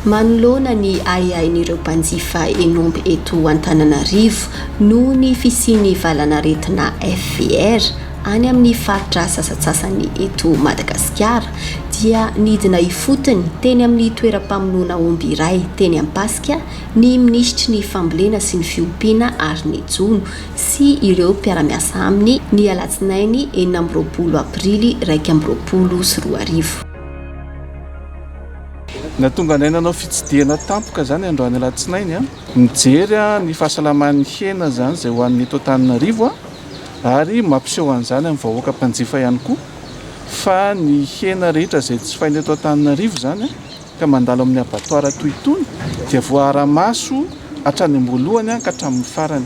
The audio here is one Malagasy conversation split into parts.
Manoloana ny ahiahin'ireo mpanjifa hen'omby eto Antananarivo noho ny fisian'ny valanaretina FVR any amin'ny faritra sasantsasany eto Madagasikara dia nidina ifotony teny amin'ny toeram-pamonoana omby iray teny Ampasika ny minisitry ny fambolena sy ny fiompiana ary ny jono sy ireo mpiara-miasa aminy ny alatsinainy 26 aprily 2021. Nahatonga anay nanao fitsidihana tampoka izany androany alatsinainy, nijery ny fahasalaman'ny hena izany izay hohanina eto Antananarivo ary mampiseho an'izany amin'ny vahoaka mpanjifa ihany koa fa ny hena rehetra izay jifaina eto Antananarivo izany ka mandalo amin'ny abattoir toy itony dia voaara-maso hatrany am-boalohany ka hatramin'ny farany.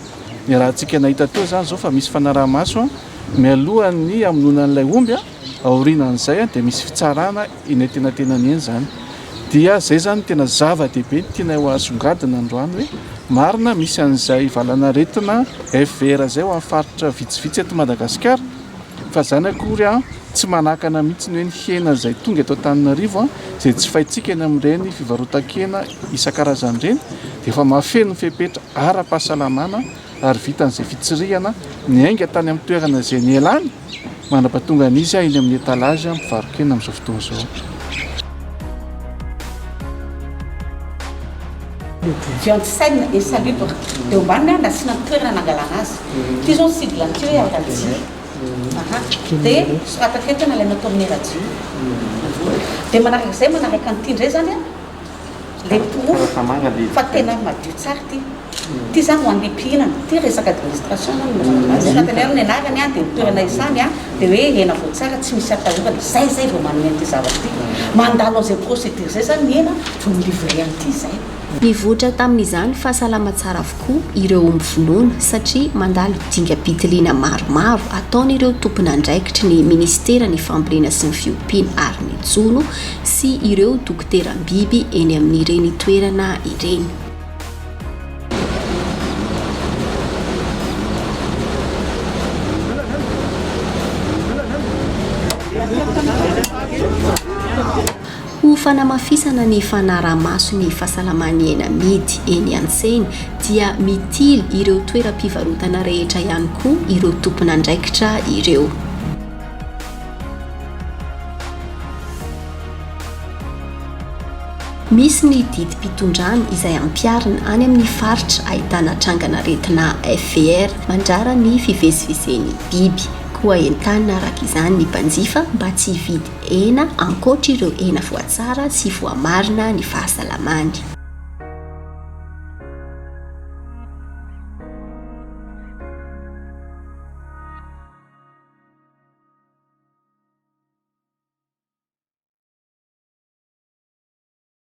Niarahantsika nahita teo izany izao fa misy fanaraha-maso mialohan'ny hamonoana an'ilay omby, aorianan'izay dia misy fitsarana eny antenatenany eny izany. Dia izay izany no tena zava-dehibe tianay ho asongadina androany hoe marina misy an'izay valanaretina FVR izay ho an'ny faritra vitsivitsy eto Madagasikara fa izany akory tsy manakana mihitsy ny hoe ny hena izay tonga eto Antananarivo izay tsy faintsika eny amin'ireny fivarotan-kena isan-karazany ireny dia efa mahafeno ny fepetra ara-pahasalamana ary vitan'izay fitsirihana niainga tany amin'ny toerana izay nialany mandra-pahatongan'izy eny amin'ny étalage mpivaro-kena amin'izao fotoana izao. Viande saine et salubre, dia eo ambaniny an nasiana ny toerana nangalana azy. Ity izao ny sigle an'ity hoe Aradia. Aha. Dia soratako eto hoe nalaina tao amin'ny Aradia. Dia manaraka izay, manaraka an'ity indray izany an, ilay porofo fa tena madio tsara ity. Ity izany ho an'ilay mpihinana. Ity resaka administration izany no nanaovana azy. Soratany eo ny anarany an, dia ny toerana isany an, dia hoe hena voatsara tsy misy atahorana. Izay izay vao manome an'ity zavatra ity. Mandalo an'izay procédure izay izany ny hena vao mi-livrer an'ity izay. Nivoitra tamin'izany fa salama tsara avokoa ireo omby vonoina satria mandalo dingam-pitiliana maromaro ataon'ireo tompon'andraikitry ny minisiteran'ny fambolena sy ny fiompiana ary ny jono sy ireo dokoteram-biby eny amin'ireny toerana ireny. Ho fanamafisana ny fanaraha-maso ny fahasalaman'ny hena amidy eny an-tsena dia mitily ireo toeram-pivarotana rehetra ihany koa ireo tompon'andraikitra ireo. Misy ny didim-pitondrana izay ampiharina any amin'ny faritra ahitana trangan'aretina FVR mandrara ny fivezivezen'ny biby. Koa entanina araka izany ny mpanjifa mba tsy hividy hena ankoatra ireo hena voatsara sy voamarina ny fahasalamany.